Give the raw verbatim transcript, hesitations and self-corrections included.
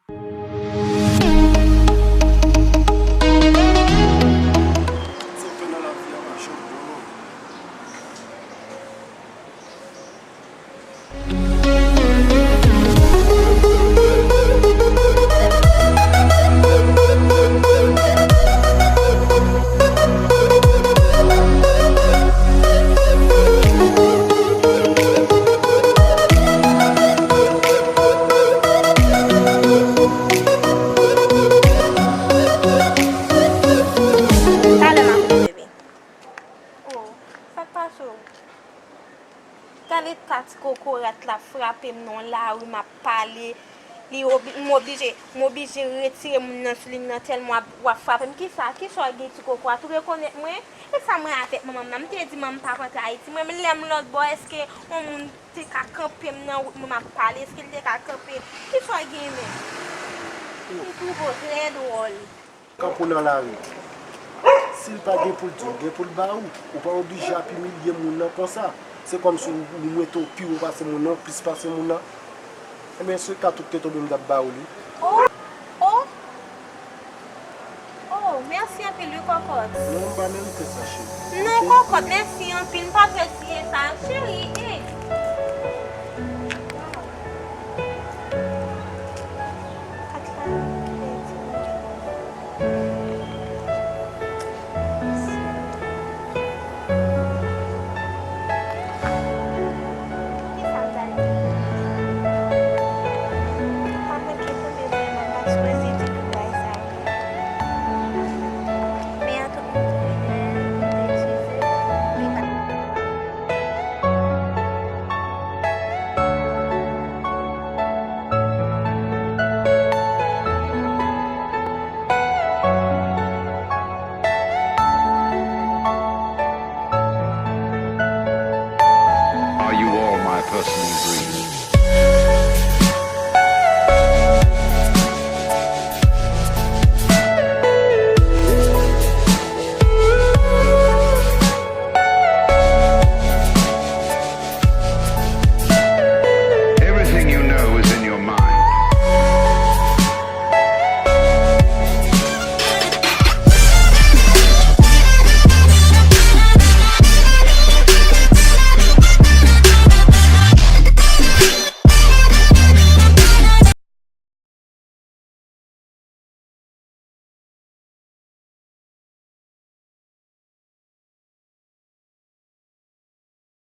Sa w fè nan lavi a pa janm bon non. Talè m ap rive, bebe. Oh, sa k pase w? Gade ta ti kokorat la frape m nan lari, m ap pale. Li obli-, m oblije, m oblije retire moun nan sou li m nan tèlman w ap, w ap frape m. Kisa, kisa w gen ti kokorat? Ou rekonèt mwen? E sa mwen avèk manman m nan? M te di manman m pa p antre Ayiti. Mwen menm lè m lòtbò, èske yon moun te ka kanpe m nan wout mwen m ap pale? Èske l te ka kanpe? Kisa w gen menm? M twouve w trè dwòl. Kanpe w nan lari. Si l pa gen pou l di w, gen pou l ba ou. Ou pa oblije ap imilye moun nan konsa. Se kòmsi ou, ou mete w pi wo pase moun nan, ou plis pase moun nan. Ebyen, si w ta tout te tonbe, m t ap ba ou li. Oh, oh, oh, mèsi anpil, wi, kòkòt. Non, m pa merite sa, cheri. Non, kòkòt, mèsi anpil. M pa t retire sa, cheri.